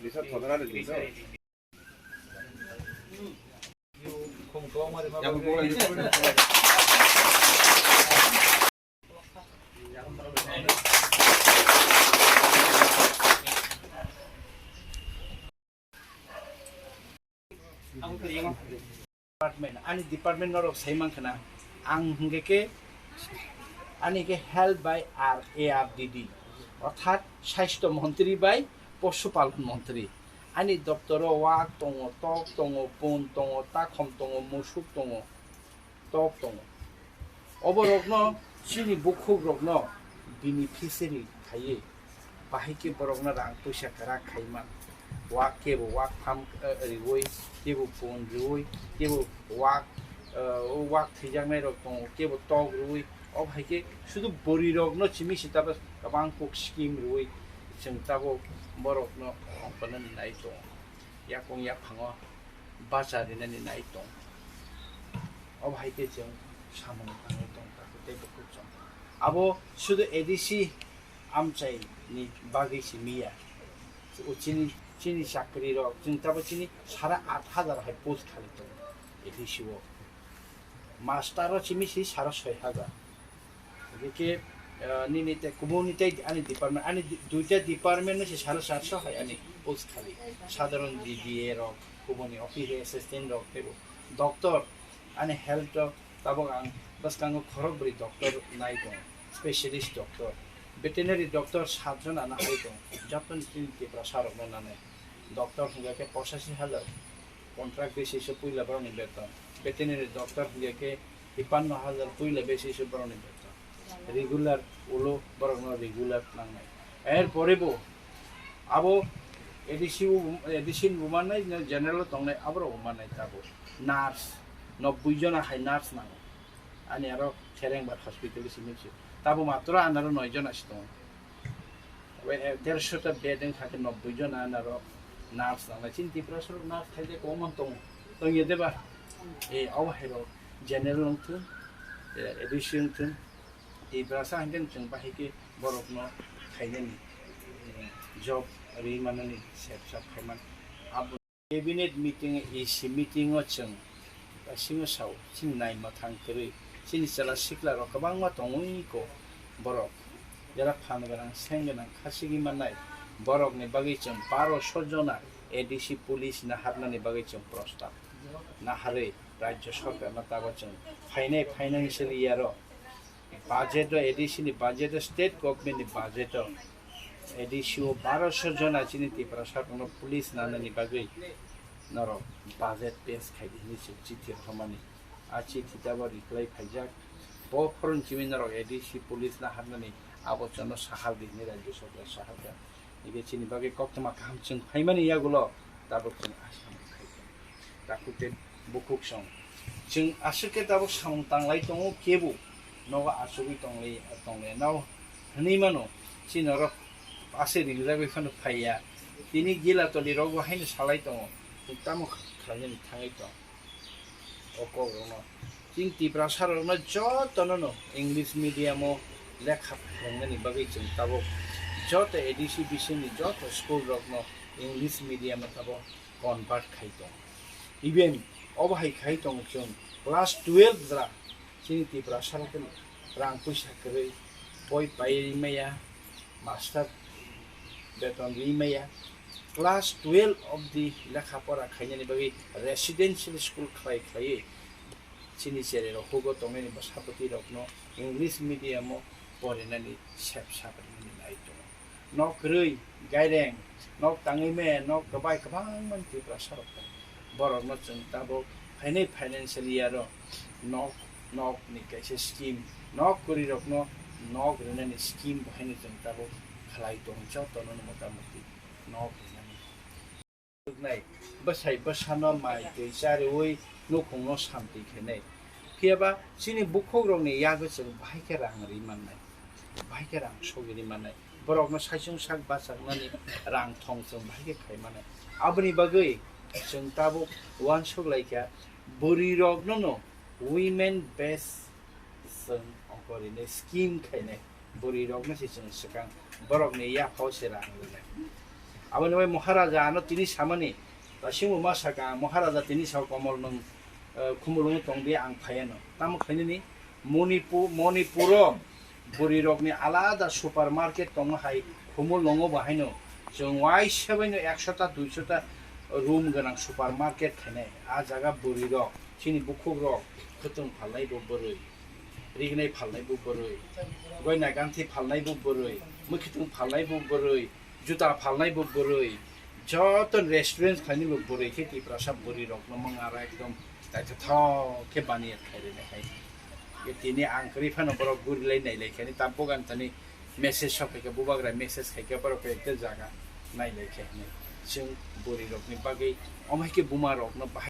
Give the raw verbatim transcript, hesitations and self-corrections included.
Department, ani department norok sai mankha na, ang hwnkhe khe, ani khe health by R A R D D, orthat sasthyo montri bai poshupalon montri. Ani doptoro wak tongo, tok tongo, pun tongo, takhom tongo, musuk tongo, tok tongo. Oborokno chini bukhukrokno beneficiary khaiwi, bahai khe borokno rang puisa kwrak khaiman. Wak kebo wak tham, eh, riwi, kebo pun riwi, kebo wak, eh, wak thwijaknairok tongo, kebo tok riwi. O bahai khe sudu bwrwirokno simi sita kwbang kok scheme riwi chwng tabuk borokno ongkhornani nai tongo. Yakung yaphango bacha rinani nai tong. O bahai khe chwng samung tangwi tong, takhuk tei bukhuk chwng. Abo sudu A D C amchaini bagwi simi ya. O chini, chini chakri rok, chwng tabuk chini sara at hajar hai post khali tongo A D C o. Master o simi si sara soi hajar. Hingke, eh, nini tei kubuni tei ani department, ani di-, duita department no se sara satso hai ani post khali. Sadharon D D A rok, kubuni office assistant rok, tei bo doctor, ani health rok, tabok ang bwskango khorok bwrwi doctor nai tongo, specialist doctor, veterinary doctor satjon ano hai tongo, jotoni chini Tiprasa rokno nanai. Doctor hingke khe pochashi hajar contract basis o puila borokni beton, veterinary doctor hingke khe tipanno hajar puila basis o borokni beton, regular ulo borokno regular nangnai. Er pore bo abo A D C o, A D C ni bo mannai, general o tongnai aborok bo mannai tabuk. Nurse nobboi jona hai nurse nango. Ani aro Therengbar hospital o simi se. Tabuk matro anaro noi jona se tongo. Abo, eh, dershota bed wngkha khe nobboi jona anaro nurse nangnai. Chini Tiprasa rok nurse thaijak kwbangma tongo. Tongya de ba? Eh, abo hai rok general wngthun, eh, A D C wngthun. Tiprasa hingke chwng bahai khe borokno khainani, eh, job ri manani sep sap khaiman. Abo cabinet meeting, A C meeting o chwng bisingo sao, chini naima thang kwrwi, chini chwla sikla rok kwbangma tongwi ko borok jera phan gwnang, seng gwnang, kha sigwi mannai borokni bagwi chwng baro so jona A D C police naharnani bagwi chwng prostab naharwi rajya sarkarno tabok chwng phainai financial year o budget o, A D C ni budget o, state government ni budget o, A D C o baro so jona chini Tiprasa rokno police nanani bagwi norok budget pass khai di hinwi se chithi rwmani. A chithi tabok reply phaijak. Bo phorong chimi norok A D C police naharnani abo chono sahal di hinwi rajya sarkar sahal kha. Ebe chini bagwi koktwma kaham chwng phaimani yagulo tabok chwng asa khai kha. Takhuk tei bukhuk song. Chwng aswk khe tabuk samung tanglai tongo, kebo nogo achugwi tonglai, tonglai nao hwnwi mano. Chini norok ase ringjagwi phano phaiya. Tini gila toli rok bo haino salai tongo. Chwng tamo khlainani thangwi tong o kok rokno. Chini Tiprasa rokno jotono no English medium o lekha phrwngnani bagwi chwng tabuk joto A D C bisingni joto school rokno English medium o tabuk convert khai tongo. Even obo hai khai tongo chwng class twelve jora chini Tiprasa rok rang puisa kwrwi boi pai ri maya, master beton ri maya, class twelve obdi lekha pora khainani bagwi residential school khlai khlaiwi chini chererok hugo tongnani bwsapati rokno English medium o porinani sep sap rinani nai tongo. Nok kwrwi, gaireng, nok tangwi me, nok kwbai kwbangma Tiprasa rok tongo. Borokno chwng tabuk phainai financial year o nok, nok ni kaisa scheme, nok kwrwi rokno nok rinani scheme bo haino chwng tabuk khlai tongo, jotono motamoti nok rinani. Nai, bwsai bwsano mai twi chariwi nukhungno santi khainai. Phiyaba chini bukhukrokni yago chwng bahai khe rang ri mannai, bahai khe rang sogwi ri mannai. Borokno saichung sak bachaknani rang thong chwng bahai khe khai mannai. Aboni bagwi chwng tabuk uansuk lai kha, bwrwirokno no women base chwng ongkor rinai scheme khainai. Bwrwirokno se chwng swkang borokni yaphao se rang rwnai. Aboni bai Maharaja ano tini samani, ta singbo ma saka, "Maharaja tini sao Komol nwng, eh, Khumulwngo tong di, ang phaiano." Tamo khlainani Manipur, Manipuro bwrwi rokni alada supermarket tongo hai Khumulwngo bo haino. Chwng waisa baino ekshota, duishota room gwnang supermarket khainai. A jaga bwrwi rok, chini bukhuk rok, khwtwng phalnai bo bwrwi, rignai phalnai bo bwrwi, goina ganthi phalnai bo bwrwi, mwkhwtwng phalnai bo bwrwi, juta phalnai bo bwrwi, joto restaurant khlainai bo bwrwi khe Tiprasa bwrwi rokno mung aro ekdom naithothok khe baniya khairwi nai hai. Tini ang kwrwi phano borok guri lai nai lai khe ni ta bugan thani message sok khaikhe, bubagra message khaikhe borok khe ekta jaga nai lai khe hinwi. Chwng bwrwi rokni bagwi omo hai khe buma rokno bahai